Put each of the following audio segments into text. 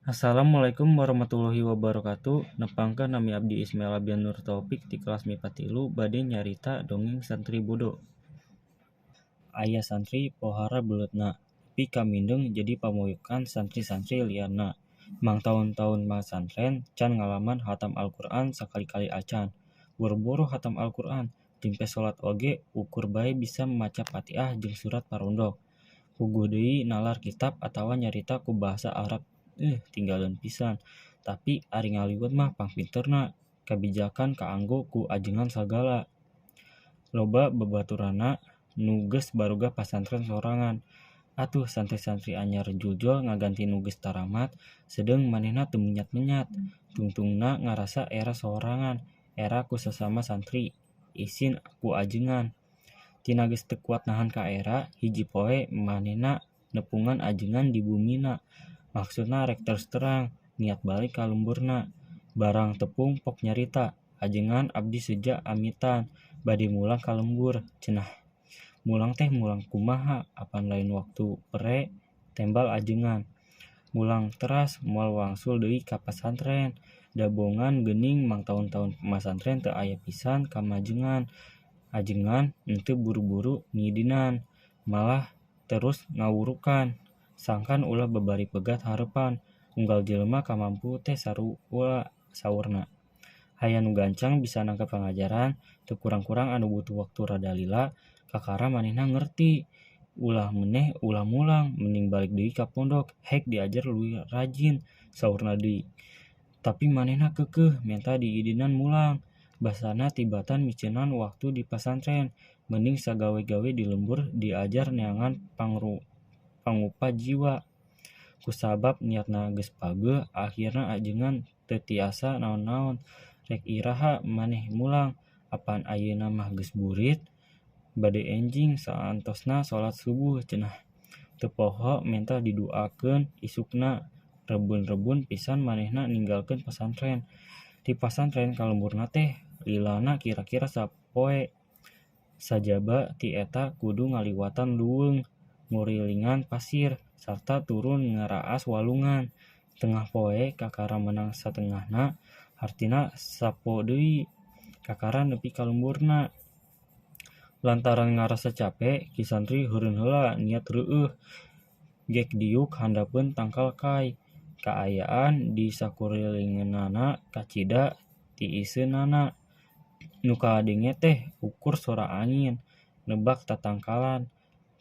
Assalamualaikum warahmatullahi wabarakatuh. Nepangkeun, nami abdi Ismail Abian Nur Taufik ti kelas MIPA 3, bade nyarita dongeng Santri Bodo. Aya santri pohara beuleutna, nepi ka mindeng jadi pamoyokan santri-santri lianna. Mangtaun-taun masantren can ngalaman hatam Alquran sakali-kali acan. Boro-boro hatam Alquran, jempe salat oge ukur bae bisa maca Fatihah jeung surat parondok. Puguh deui nalar kitab atawa nyarita ku bahasa Arab tinggaleun pisan. Tapi ari ngaliwet mah pangpinterna, kabijakan kaanggo ku ajengan sagala. Loba babaturanna nu geus baroga pasantren sorangan. Atuh santri-santri anyar juljul ngaganti nu geus taramat, sedeung manehna teu menyat-menyat. Tungtungna ngarasa era sorangan, era ku sasama santri, isin ku ajengan. Tina geus teu kuat nahan kaera, hiji poe manehna nepungan ajengan di bumina. Maksudna rek terus terang, niat balik ka lemburna. Barang tepung pok nyarita, "Ajengan, abdi seja amitan, bade mulang ka lembur," cenah. "Mulang teh mulang kumaha, apan lain waktu pere?" tembal ajengan. "Mulang teras moal wangsul deui ka pasantren, da bongan geuning mangtaun-taun masantren teu aya pisan kamajengan." Ajengan henteu buru-buru ngidinan, malah terus ngawurukan. "Sangkan ulah babari pegat harepan, unggal jelema kamampu teh sarua," saurna. Aya nu gancang bisa nangkep pangajaran, teu kurang-kurang anu butuh waktu rada lila, kakara manehna ngerti. "Ulah meneh ulah mulang, mending balik deui ka pondok, hek diajar leuwih rajin," saurna deui. Tapi manehna keukeuh menta diidinan mulang, basana tibatan miceunan waktu di pasantren, mending sagawe-gawe di lembur diajar neangan pangupa jiwa. Kusabab niatna geus pageuh, akhirna ajengan teu tiasa naon-naon. "Rek iraha maneh mulang, apan ayeuna mah geus burit? Bade enjing saantosna salat subuh," cenah. Teu poho menta diduakeun isukna. Rebun-rebun pisan manehna ninggalkeun pasantren. Ti pasantren ka lemburna teh lilana kira-kira sapoe. Sajaba ti eta kudu ngaliwatan leuweung, ngurilingan pasir, sarta turun ngaraas walungan. Tengah poe kakara meunang satengahna, hartina sapoe deui kakara nepi ka lemburna. Lantaran ngarasa cape, ki santri heureun heula niat reueuh. Gek diuk handapeun tangkal kai. Kaayaan di sakurilinganana kacida tiiseunana. Nu kadenge teh ukur sora angin nebak tatangkalan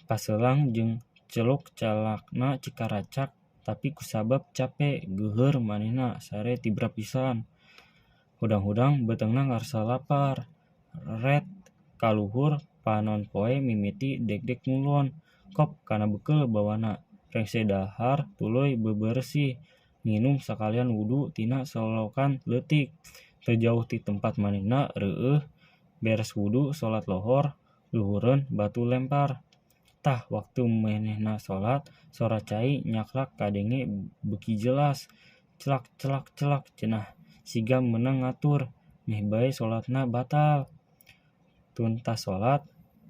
paselang jeung celuk calakna cikaracak, tapi kusabab cape geuheur manehna sare tibra pisan. Hudang-hudang beuteungna ngarasa lapar. Ret ka luhur panon poe mimiti degdeg ngulon. Kop kana bekel bawana. Rengse dahar tuluy beberesih, nginum sakalian wudu tina solokan leutik teu jauh ti tempat manehna reueuh. Beres wudu salat lohor luhureun batu lempar. Tah, waktu manehna salat, sora cai nyaklak kadenge beuki jelas. "Celak celak celak," cenah, siga meunang ngatur, meh bae salatna batal. Tuntas salat,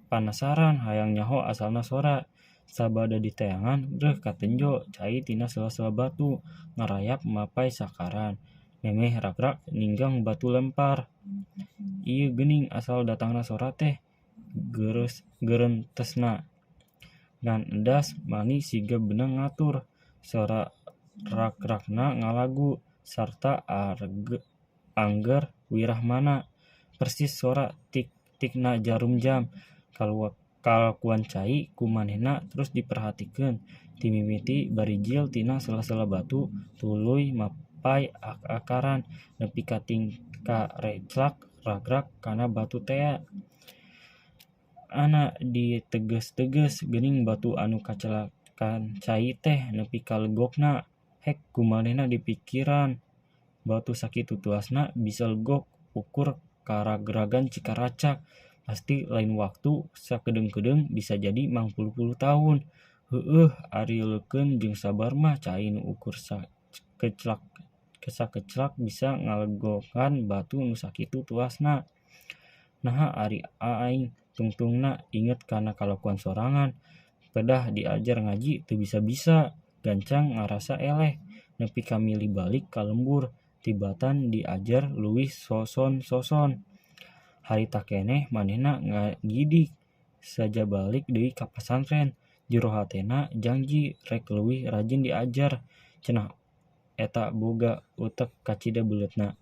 panasaran hayang nyaho asalna sora. Sabada diteangan, breuh katenjo cai tina sela-sela batu ngarayap mapay sakaran, memeh ragrag ninggang batu lempar. "Ieu geuning asal datangna sora teh," gerentesna. Ngan edas mani siga beunang ngatur. Sora ragragna ngalagu sarta angger wirahmana, persis sora tik-tikna jarum jam. Kalakuan cai ku manehna terus diperhatikeun ti mimiti barijil tina sela-sela batu tuluy mapay ak-akaran nepi ka tingkah reclak ragrag kana batu tea. Ana diteges-teges geuning batu anu kacelakan cai teh nepi ka legokna. Hek ku manehna dipikiran, batu sakitu tuasna bisa legok ukur karagragan cikaracak, pasti lain waktu sakedeung-kedeung, bisa jadi mangpuluh-puluh tahun. Heueuh, ari leukeun jeung sabar mah cai nu ukur sakeclak bisa ngalegokan batu nu sakitu tuasna. Naha ari aing tungtungna inget kana kalakuan sorangan, pedah diajar ngaji teu bisa-bisa, gancang ngarasa eleh. Nepi ka milih balik ka lembur tibatan diajar leuwih soson-soson. Harita keneh manehna ngagidig saja balik deui ka pasantren. Jero hatena jangji rek leuwih rajin diajar cenah eta boga utek kacida beuleutna.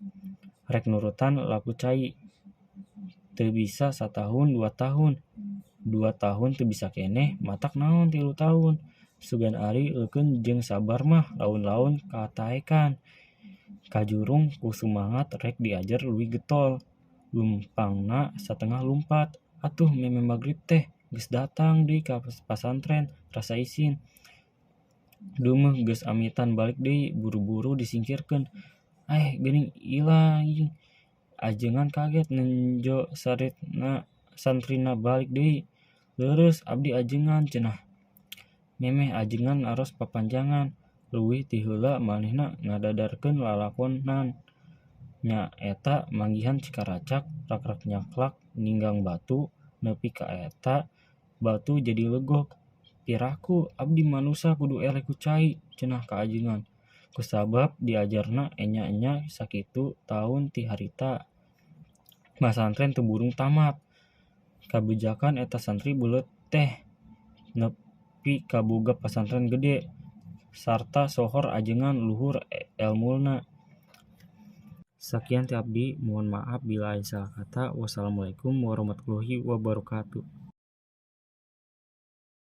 Rek nurutan laku cai. Teu bisa satahun 2 tahun. 2 tahun teu bisa keneh matak naon 3 tahun. Sugan ari leukeun jeung sabar mah laun-laun kataekan. Kajurung ku sumangat rek diajar leuwih getol. Leumpangna satengah lumpat. Atuh memeh magrib teh geus datang deui ka pasantren rasa isin. Deumeuh geus amitan balik deui buru-buru disingkirkeun. Aeh geuning ilaing. Ajengan kaget nenjo santrina balik deui. Leureus abdi ajengan cenah. Memeh ajengan naros papanjangan. Leuwih ti heula manehna ngadadarkeun lalakonan. Nya eta manggihan cikaracak rak-rak nyaklak ninggang batu nepi ka eta batu jadi legok. Piraku abdi manusa kudu eleh ku cai cenah ka ajengan. Kusabab diajarna enya-enya sakitu taun ti harita. Masantren teu burung tamat. Kabejakan eta santri beuleut teh nepi ka boga pasantren gede sarta sohor ajengan luhur elmuna. Sakian ti abdi, mohon maaf bila aya salah kata. Wassalamualaikum warahmatullahi wabarakatuh.